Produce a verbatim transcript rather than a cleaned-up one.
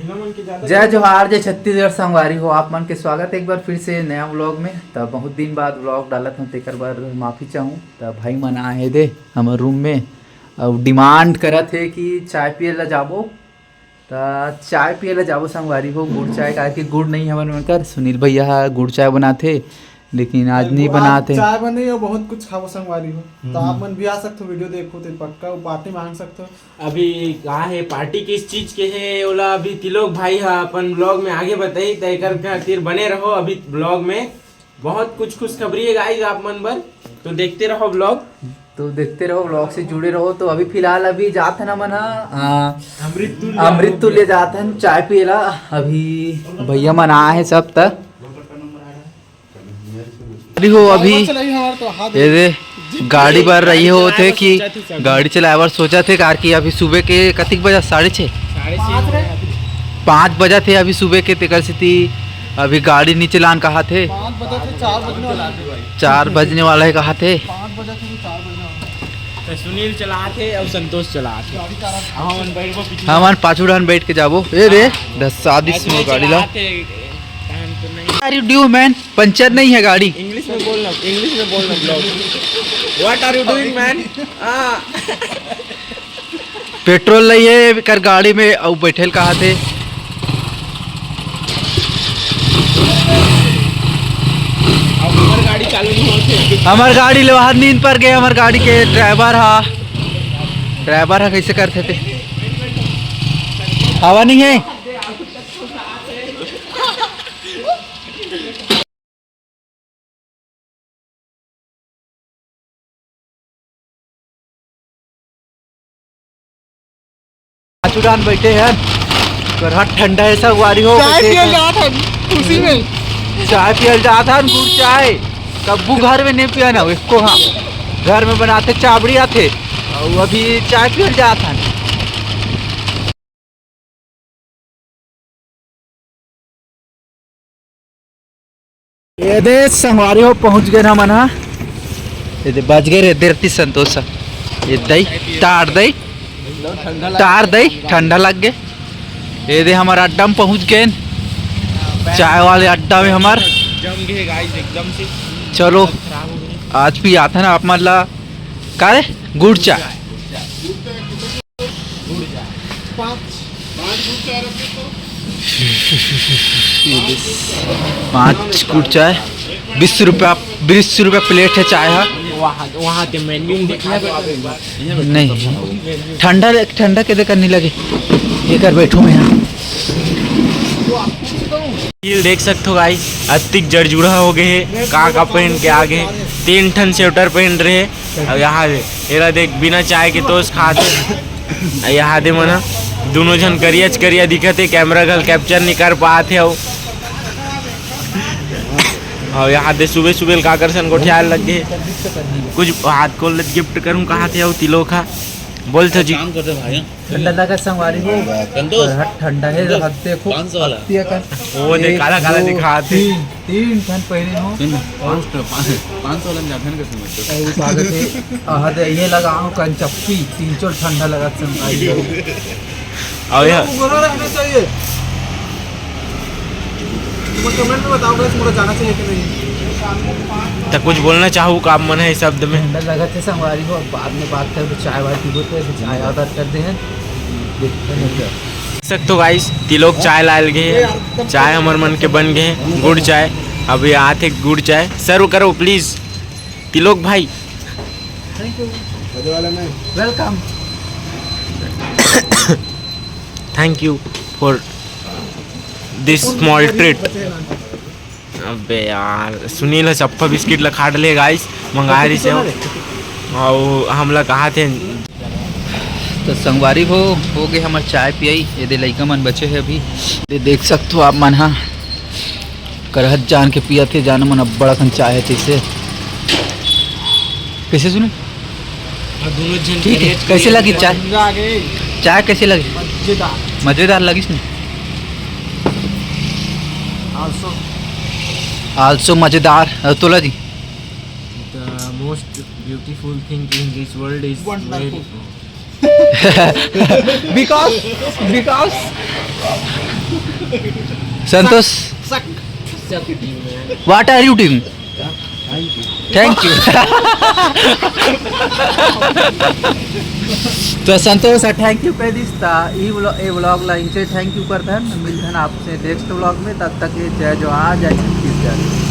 जय जोहार, जय छत्तीसगढ़ संगवारी हो, आप मन के स्वागत है एक बार फिर से नया व्लॉग में। त बहुत दिन बाद व्लॉग डालत हूँ, तेकर बर माफी चाहूँ। त भाई मन आए हे दे हमर रूम में, अउ डिमांड करत हे कि चाय पिए ला जाबो। त चाय पिए ला जाबो संगवारी हो, गुड़ चाय, काहे कि गुड़ नहीं हमन मन कर। सुनील भैया ह गुड़ चाय बनाथे, लेकिन आज नहीं बनाथे। चाय बने अउ बहुत कुछ खाबो संगवारी हो। त आप मन भी आ सकथो, वीडियो देखो त पक्का पार्टी मांग सकथो। अभी का है, पार्टी किस चीज के है, ओला अभी तिलोक भाई हा अपन व्लॉग में आगे बताई, त एकर खातिर बने रहो अभी व्लॉग में। बहुत कुछ खुशखबरी है गाइस आप मन बर, तो देखते रहो व्लॉग। तो देखते रहो व्लॉग से जुड़े रहो। तो अभी फिलहाल अभी जात हन हमन हा, आ, अमृत तुल्य अमृत तुल्य जात हन चाय पिए ला। अभी भैया मन आए हैं सब तक। अरे हो अभी ये दे गाड़ी बर रही हो थे कि गाड़ी चलाए बर सोचा थे, कार की अभी सुबह के कतिक बजा, साढ़े छः, पाँच बजा थे अभी सुबह के, तेकर सेती अभी गाड़ी नी चलान कहा थे। चार बजने वाला है कहा थे। तो सुनील चलाते और संतोष चलाते। हमन पाछू डान बैठ के जाबो। ए रे, धस्सा दिस मोर गाड़ी ला। What are you do, man? Puncture नहीं है गाड़ी। इंग्लिश में बोलना, इंग्लिश में बोलना blog. What are you doing, man? हाँ। पेट्रोल नहीं है कर गाड़ी में, अउ बैठेल कहा थे। अब हमर गाड़ी चालू नहीं होते। हमर गाड़ी ले बाहर नींद पर गए, हमर गाड़ी के ड्राइवर हा, ड्राइवर हा कैसे करते थे, हवा नहीं है। चुरान बैठे हैं, करहट ठंडा है संगवारी हो। चाय पियल जात हन खुशी में। चाय पियल जात हन, गुड़ चाय। कब्बू घर में नहीं पिया ना, इसको हाँ, घर में बनाते चाबड़ी आथे, और अभी चाय पियल जात हन। ये दे संगवारी हो, पहुंच गए हमन हा। ये दे बज गए रे, देरती संतोष। ये दई, तार दई, तार दई, ठंडा लग गए। ये दे हमारा अड्डा में पहुंच गए, चाय वाले अड्डा में हमार। जम गए गाइस एकदम से। चलो, आज भी आता ना आप मन ला, का रे, गुड़ चाय। पाँच गुड़ चाय। पाँच गुड़ चाय, बीस रुपया, बीस रुपया प्लेट है चाय हा। वहाँ, वहाँ के मेन्यू में देखना पड़ेगा। नहीं, ठंडा, ठंडा के दे करनी लगे। ये कर बैठो मैं यहाँ। ये देख सकते हो गाइस, अतिक जड़जुड़ा हो गए है, का का पहन के आ गए, तीन ठन स्वेटर पहन रहे। अब यहाँ दे, एला देख, बिना चाय के toast खात हे। अउ यहाँ दे मन ह, दोनों झन करियाच करिया दिखत हे, कैमरा घल कैप्चर नइ कर पात हे। अउ, अउ यहाँ दे सुबह सुबह ल काकर सन गोठियाए लग गे हे। कुछ हाथ खोल ले गिफ्ट करूँ कहा थे, अउ तिलोक हा बोल थे जी। काम कर दे भाई। ठंडा लगा संगवारी हो। संतोष। और हट ठंडा है, संतोष, हद देखो, पाँच सौ वाला। पत्तिया का। वो देख, एक, काला, काला दो, दिखाते। तीन, तीन ठन पहने हो। सुन, और पाँच सौ, पाँच, पाँच सौ वाला में जाफे ना करते मत। और उठा देते, आहा दे, ये लगाओ कंचप्पी, तीन चार ठंडा लगा संगवारी हो। और यह उंगरा रहना चाहिए। तुम कमेंट में बताओ गाइस, मोला जाना चाहिए कि नहीं? तो कुछ बोलना चाहू का आप मन है शब्द में? ठंडा लगत है संगवारी हो, अब बाद में बात करबो, चाय वाय पीबो, तो अभी चाय ऑर्डर कर दे हैं, देखते हैं क्या। देख सकते हो गाइस, तिलोक चाय लायल गे हे, चाय हमर मन के बन गे हे, गुड़ चाय। अभी आत हे गुड़ चाय, सर्व करो प्लीज तिलोक भाई। Thank you. Welcome. Thank you for this small treat। अबे यार, सुनील ह चप्पा बिस्किट ला खा डले गाइस, मंगाए रिहिस हे। अउ हमला कहा थे। तो संगवारी हो, हो गए हमर चाय पियाई। ये दे लइका मन बचे हे अभी, ये देख सकथो आप मन हा। करहत जान के पियत हे, जान मन अब्बड़ अकन चाय हे तइसे। कइसे सुने? और दोनों झन ठीक है, करियत कइसे करियत लगी चाय? मजा आ गई। चाय कइसे लगी? मजेदार। मजेदार लगिस ने? Also। Also मजेदार। अउ तोला जी? The most beautiful thing in this world is wonderful। Very Because, because Santosh, what are you doing? Thank you. तो संतोष, थैंक यू कह दिस ता। ई व्लॉ-, ए व्लॉग ला इंचे थैंक यू करथन। मिलथन आपसे नेक्स्ट व्लॉग में, तब तक के जय जोहार, जय छत्तीसगढ़।